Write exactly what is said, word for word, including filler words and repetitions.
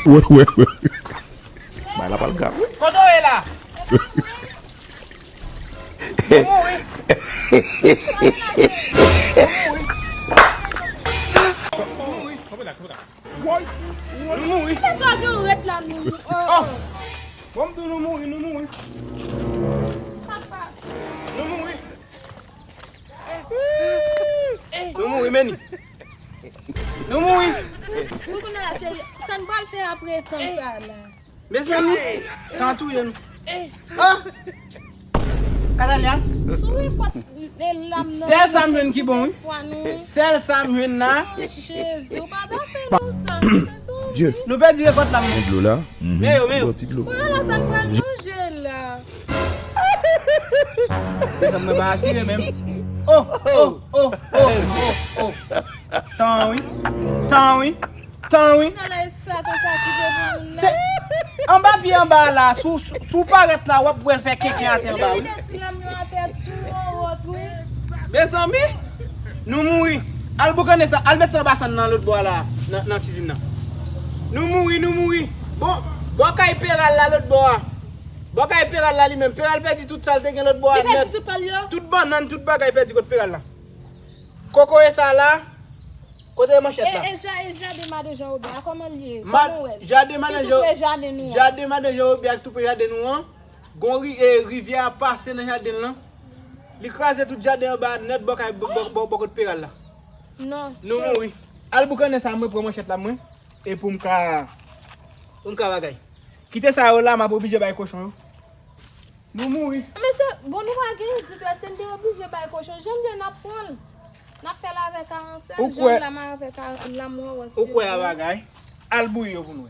Wè, wè, wè. Bay la pral grav, wi. Kote w ye la? Ou mouri. Ou mouri. Ou mouri. Nou mouri. Sa gen yon ret la nou. Oh. Bon, m di w nou mouri, nou mouri. Sa k pase? Nou mouri. Nou mouri, men. Nou mouri. Mwen konnen la, cheri. Sa n pral fè apre tan sa la? Mezanmi, tan touye nou. Ah! Katalia. Sou rekòt e lam nan. Sèl sa m jwenn ki bon, wi. Sèl sa m jwenn la. Oh, Jezi, ou pa ta fè nou sa. Dye. Nou pèdi rekòt la, men. Dlo la. Men yo, men yo. Bon, ti dlo. Kounye a la, sa n pral manje la? Mezanmi, mwen pa asire menm. Oh, oh, oh, oh, oh, oh. Tan wi. Tan wi. Tan wi. Nan la, e sa konsa ki te pou moun nan. Se anba pye anba la, sou, sou, sou parèt la, w ap wè l fè kenken atè anba, wi. Li te ti lam yo atè tou an wòt, wi. Mezanmi, nou mouri. Al boukannen sa, al met sa anba sann nan lòt bò a la, nan, nan kizin nan. Nou mouri, nou mouri. Bon, bò kay Peral la lòt bò a. Bò kay Peral la li menm. Peral pèdi tout sa l te gen lòt bò a nèt. Li pèdi tout pa l yo? Tout bannann, tout bagay pèdi kot Peral la. Kokoye sa la, kote manchèt la? E, e ja-, e jaden madan Jan Wobi a, kòman l ye? Ma-, kòman w wè l? Jaden madan Jan, jaden madan Jan Wobi ak tou pre jaden nou an. Gon ri-, e, rivyè a pase nan jaden l lan. Li kraze tout jaden anba nèt bò kay, bò, bò, bò, bò kot Peral la. Non. Nou mouri. Al boukannen sa mwen pran manchèt la mwen. E pou m ka, pou m ka bagay. Kite sa yo la, m ap oblije bay kochon yo. Nou mouri. Mesye, bon, nou pa gen di tou, èske n te oblije bay kochon? Jan n ye n ap pran l. N ap fè l avèk aransèl, jan l la m avèk a-, lam wè wè. Ou kwè a bagay? Al bouyi yo pou nou.